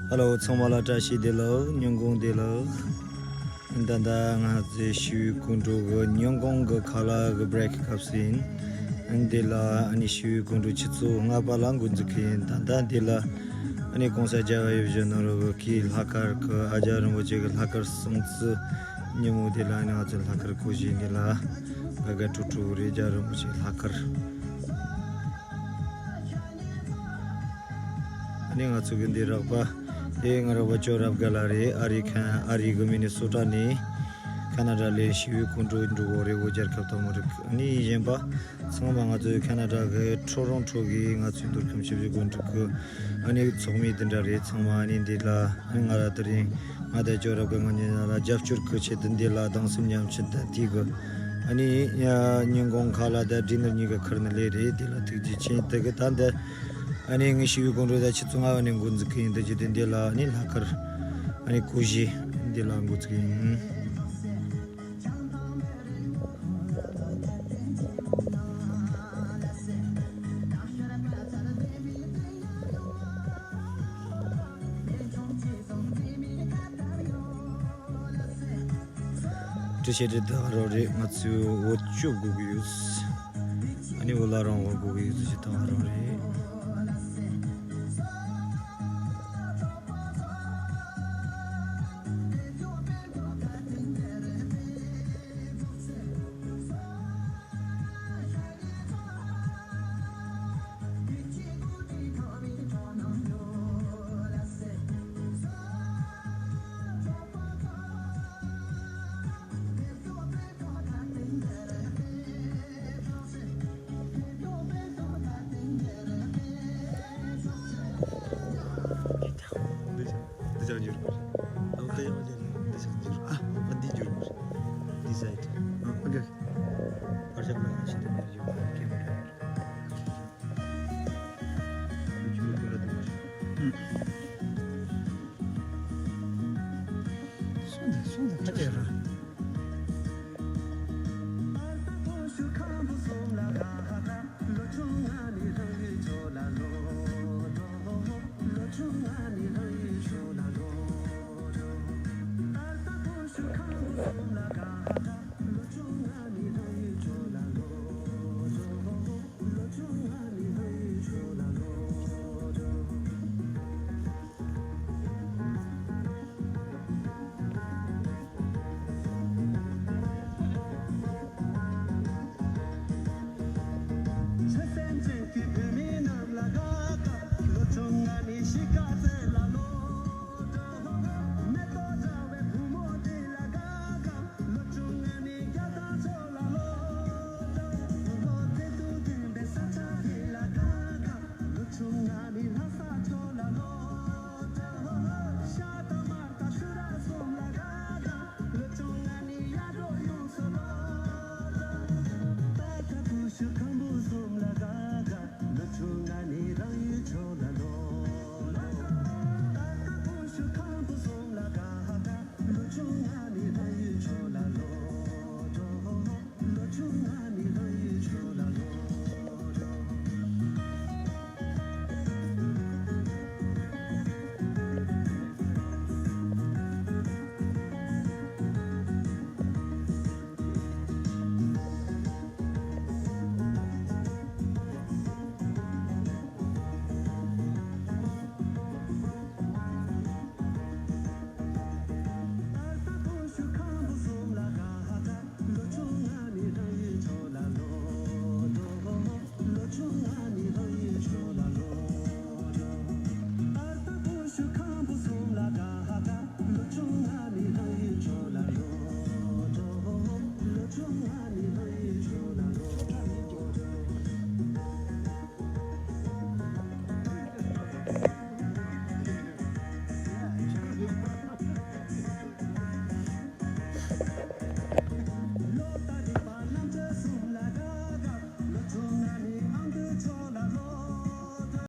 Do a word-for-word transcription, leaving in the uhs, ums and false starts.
ཧེ་ལོ། ཚང་མ་ལ་བཀྲ་ཤིས་བདེ་ལེགས། ཉིན་གུང་བདེ་ལེགས། ད་ལྟ་ང་ཚོའི་ཞི་བའི་སྐུ་འགྲོ་གི་ཉིན་གུང་གི་ཁ་ལག་གི་བྷི་རེག་སྐབས་སུ་ཡིན། འདི་ལ་ཨ་ནི་ཞི་བའི་སྐུ་འགྲོ་ཆུ་ཚོད་ལྔ་པ་ལ་འགོ་འཛུགས་ཀྱི་ཡིན། ད་ལྟ་འདི་ལ་ཨ་ནི་གོང་ས་རྒྱལ་བ་ཡིད་བཞིན་ནོར་བུ་གི་ལྷག་དཀར་གི་ཨ་ཅག་རིན་པོ་ཆེ་གི་ལྷག་དཀར་སྲུང་བརྩི་ཉིན་མོ་འདི་ལ། ཨ་ནི་ང་ཚོའི་ལྷག་དཀར་གོས་ཆེན་འདི་ལ་དགའ་དགའ་སྤྲོ་སྤྲོ་རེད། རྒྱལ་བ་རིན་པོ་ཆེའི་ལྷག་དཀར། ཨ་ནི་ང་ཚོ་གི་འདི་རགས་པ། དེ་ང་རགས་པ་ཅོ་རབ་དགའ་ལགས་རེད། ཨ་རི་ཁ་ཨ་རི་གི་མི་ནི་སོ་ཊ་ནས་ཁ་ན་ཌ་ལ་ཞི་བའི་སྐུ་འགྲོ་འགྲོ་གི་རེད། བོད་རྒྱལ་ཁབ་དང་མི་རིགས། ཨ་ནི་གཞན་པ་ཚང་མ་ང་ཚོའི་ཁ་ན་ཌ་གི་ཊོ་རོན་ཊོ་གི་ང་ཚོའི་མདོ་ཁམས་ཞིབ་འཇུག་སྒྲིག་འཛུགས་གི་ཨ་ནི་ཚོགས་མི་འདི་འདྲ་རེད། ཚང་མ་ཨ་ནི་འདི་ལ་ང་ར་དེ་རིང་ང་དང་ཅོ་རབ་དགའ་ང་གཉིས་ལ་རྒྱབ་སྐྱོར་གི་ཆེད་དུ་འདི་ལ་སྡང་སེམས་མཉམ་སྐྱེད་དང་དེ་གི་ཨ་ནི་ཉིན་གུང་ཁ་ལག་དང་ཌི་ནར་གཉིས་ཀ་ཁུར་ནས་སླེབས་རེད། འདི་ལ་ཐུགས་རྗེ་ཆེ། དེ་གི་ད་འདི་ཨ་ནི་ངའི་ཞི་བའི་སྐུ་འགྲོ་ད་ཆུ་ཚོད་ལྔ་པ་ནས་འགོ་འཛུགས་ཀྱི་ཡིན། ད་ཅི་དེ་འདི་ལ་ཨ་ནི་ལྷག་དཀར་ཨ་ནི་གོས་ཆེན་འདི་ལ་འགོ་འཛུགས་ཀྱི་ཡིན། འདི་ཆེ་འདི་ད་ག་རང་རེད། ང་ཚོས་འོ་ཅོ་དགོས་ཀྱི་ཡོད། ཨ་ནི་འོ་ལ་རང་འོ་དགོས་ཀྱི་ཡོད། འདི་ཆེ་ད་ག་རང་རེད། འདི་ཅང་འགྱུར་དགོས། འདི་ཅང་འགྱུར། ཨ། འདི་འགྱུར་དགོས། འདི་སའིཌ། ཨ། ཨོ་ཁེ། བར་ཤག་ལ་ཤི་དེ་ནས་ཡོད་ཀེ་མ་ར་ཡོད། ཡུ་ཊུབ་ལ་འགོད་ལ་འདུག་མ་རེད། སོང་དེ་སོང་དེ་ཁ་ཏེ་ར།